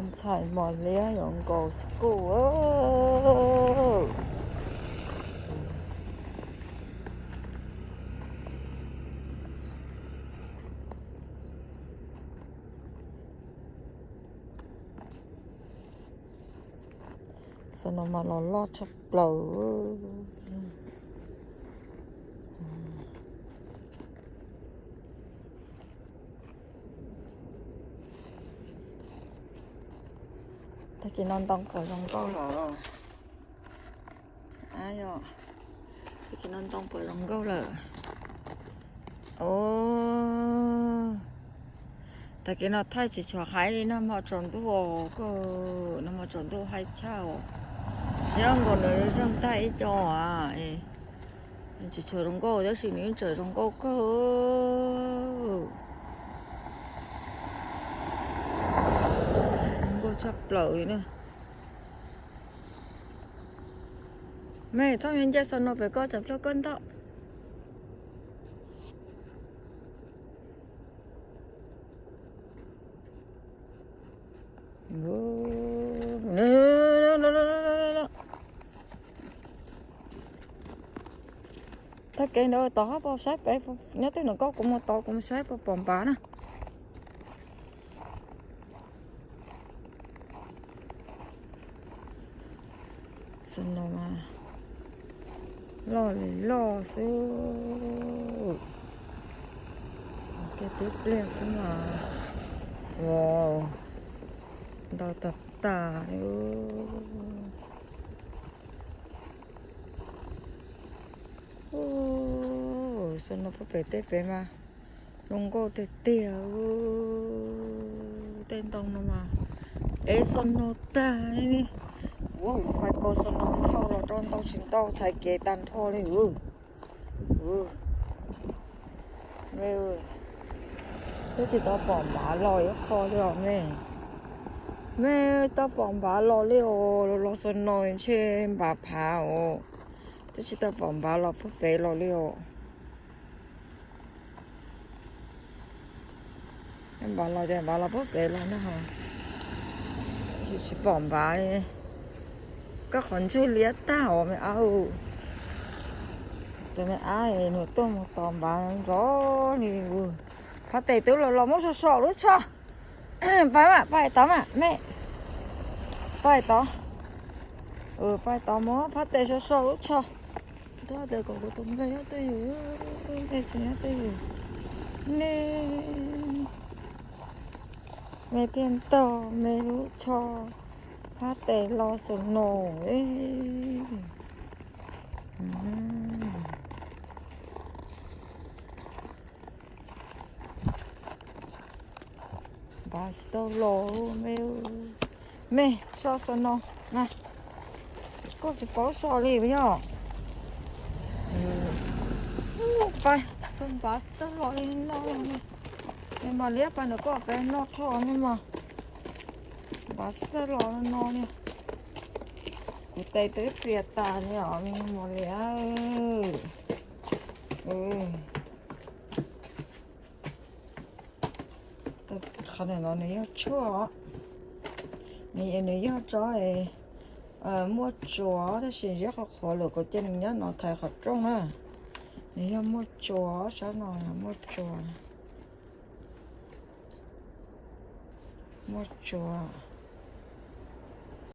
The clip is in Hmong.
Ntxhais mos liab yuav nkaus school. Xov no mas los loj tshaj plaws. Tag kis no ntoo puas zoo nkauj lawm? Tag kis no ntoo puas zoo nkauj lawm? Tag kis no thaij tsis tshua haib li, nag hmo tsaus ntuj, nag hmo tsaus ntuj haib tshaj os. Nyob nkaus nws zeeg tag ib co a, tsis tshua zoo nkauj tab sis nws yeej tseem zoo nkauj kawg. Zoo nkauj tshaj plaws li na. Mej, txhob nce xov no pem koj tsam ploj koj ntog. Tag kis ntawd tod hab puas saib pem, nyob tej no koj kuv mus tod kuv mus saib puas pom npav na. Xov no mas loj li loj xwb. Kiag tib pliag xwb mas, wow, ntau tag tag li. Xov no puag pem tej pem mas zoo nkauj tiag tiag. Tej ntoo no mas ev xov no tag li. Ua fais kau xov no dhau los rau ntau tsis ntau thaiv kev tag nrho li. Twb tsis tau pom npav los ib qho li os mej. Mej, tau pom npav los li os, los xov no ntshe npav phav os. Twb tsis tau pom npav los puag pem los li os. Npav los ces npav los puag pem los na ho. Tsis pom npav li. Koj qhov ntswg liab tag os me ab. Tus me ab nws tuaj mus tos npav ntxov li. Phab tes twb los los muab so so lub tsho. Pab mas pab tod mas mej. Pab tod. Pab tod muab phab tes so so lub tsho. Tuaj tias kom kuv tus nqe nyob twj ywm, nqe tsis nyob twj ywm. Ne, me thiaj ntaug me lub tsho phab tes los xus nus. Npav tsis tau los me. Mej, so xus nus na. Koj tsis paub so li yog. Pais, npav tsis tau los li no. Es mas liab pais ntawm koj pem no rho ne mas. Npav tsis tau los no li. Kuv tes twb txias tas li os me mos liab. Qhov no nws yog tshuaj, nws yog tsob muaj tsuas tab sis ziab qhuav qhuav lawm, kuv cia nws nyob no thaiv qhov rooj na. Nws yog muaj tsuas, tsob no muaj tsuas, muaj tsuas.